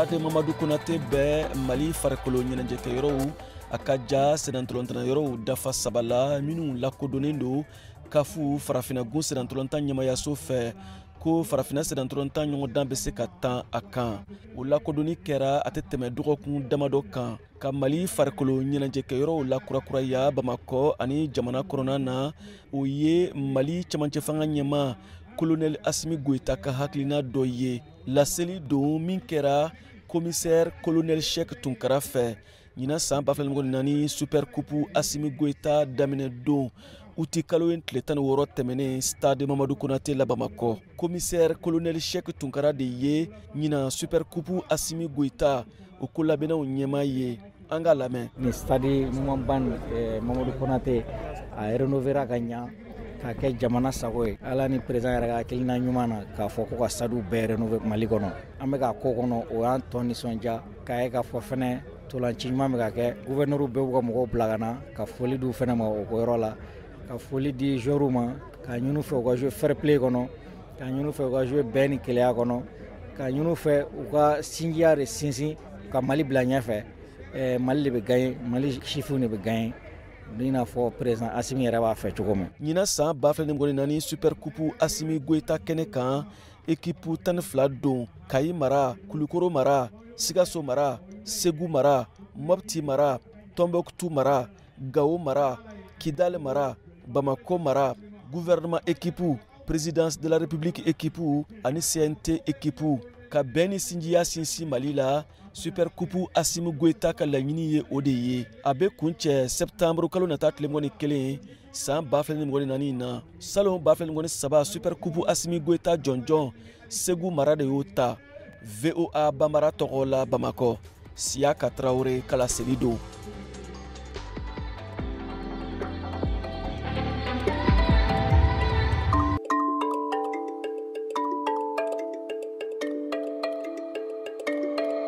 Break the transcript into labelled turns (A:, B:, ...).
A: Stade Mamadu Konate bɛ Mali farikolo ɲɛnajɛkɛyɔrɔw a ka ja sennantolatan yɔrɔw dafa 3 la minnu lakodɔnnen don CAF farafinna gun sennantolatan ɲɛmayaso fɛ, ko farafinna sennantolatan ɲɔgɔndan bɛ se ka tan a kan. O lakodɔnni kɛra a tɛ tɛmɛ dɔgɔkun damadɔ kan. Ka Mali farikolo ɲɛnajɛkɛyɔrɔw lakurakuraya Bamakɔ ani jamana kɔnɔna na, o ye Mali cɛmancɛ fanga ɲɛmaa Kolonɛli Asimi Goyita ka hakilina dɔ ye. Laseli don min kɛra commissaire colonel Cheick Tunkara fɛ ɲinan san 2024 Super Coupe Asimi Goyita daminɛ don, uti kalo in tile 16 tɛmɛnen, Stade Mamadu Konate la Bamakɔ. Commissaire colonel Cheick Tunkara de ye ɲinan Super Coupe Asimi Goyita o ko labɛnnaw ɲɛmaa ye. An k'a lamɛn.
B: Ni stade ɲumanba Mamadu Konate a rénovéra ka ɲa k'a kɛ jamana sago ye, Ala ni président yɛrɛ ka hakilina ɲuman na k'a fɔ ko ka stade bɛɛ rénover Mali kɔnɔ. An bɛ k'a ko kɔnɔ, o y'an tɔ nisɔndiya k'a ye k'a fɔ fɛnɛ ntolanci ɲuman bɛ ka kɛ. Gouverneur bɛɛ b'u ka mɔgɔw bila ka na ka foli d'u fɛnɛ ma o yɔrɔ la, ka foli di joueurs ma, k'a ɲini u fɛ u ka jouer fair play kɔnɔ, k'a ɲini u fɛ u ka jouer bɛn ni kelenya kɔnɔ, k'a ɲini u fɛ u ka sinjiya de sinsin ka Mali bila ɲɛfɛ. Mali de bɛ gagner, Mali sifinw de bɛ gagner, i n'a fɔ président Asimi yɛrɛ b'a fɛ cogo min.
A: Ɲinan san 2024 Super Coupe Asimi Goyita kɛnɛ kan, équipe 12 don: Kayi mara, Kulukoro mara, Sikaso mara, Segu mara, Mɔpti mara, Tɔnbɔkutu mara, Gawo mara, Kidali mara, Bamako mara, gouvernement équipe, présidence de la République équipe ani CNT équipe. Ka bɛn ni sinjiya sinsin Mali la, Super Coupe Asimi Goyita ka laɲini ye o de ye. A bɛ kuncɛ septembre kalo nata tile 21 san 2024 na. Salon 2023 Super Coupe Asimi Goyita jɔnjɔn, Segu mara de y'o ta. VOA Banbara tɔgɔ la Bamakɔ, Siyaka Tarawele ka laseli don.